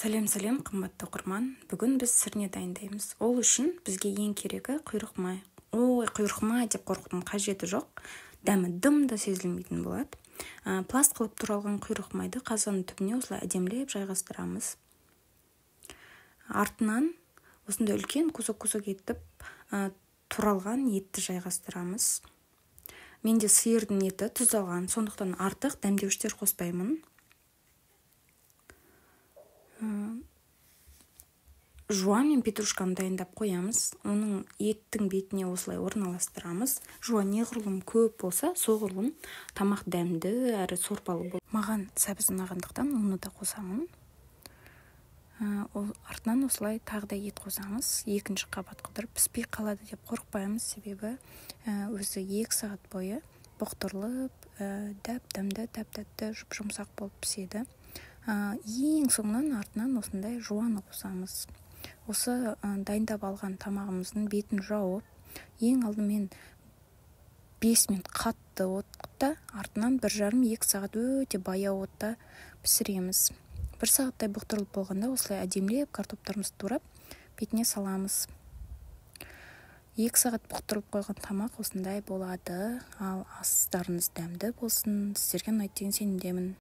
Сәлем, сәлем, қымбатты оқырман! Бүгін біз сірне дайындаймыз. Ол үшін бізге ең керегі құйрық май. Ой, құйрық май деп қорқудың қажеті жоқ, дәмі дым да сезілмейтін болады. Пласт қылып туралған құйрық майды қазанның түбіне осылай әдемілеп жайғастырамыз. Артынан осындай үлкен кусок-кусок етіп туралған етті жайғастырамыз. Менде сиырдың еті, тұздалған, сондықтан артық дәмдеуіштер қоспаймын. Жуа мен петрушканы дайындап қоямыз. Оның еттің бетіне осылай орналастырамыз. Жуа неғұрлым көп болса, соғұрлым тамақ дәмді әрі сорпалы болады. Маған сәбіз ұнағандықтан, оны да қосамын. Артынан осылай тағы да ет қосамыз, екінші қабат қылдырып. Піспей қалады деп қорықпаймыз, себебі өзі 2 сағат бойы бұқтырылып, дәп дәмді, тәп тәтті, жұп жұмсақ болып піседі. Ең соңынан артынан осындай жуаны қосамыз. Осы дайындап алған тамағымыздың бетін жауып, ең алдымен 5 минут қатты отта, артынан 1,5-2 сағат өте баяу отта пісіреміз. Бір сағаттай бұқтырылып болғанда, осылай әдемілеп картоптарымызды турап, бетіне саламыз. 2 сағат бұқтырылып қойған тамақ осындай болады. Ал астарыңыз дәмді болсын! Сіздерге ұнайды деген сенімдемін.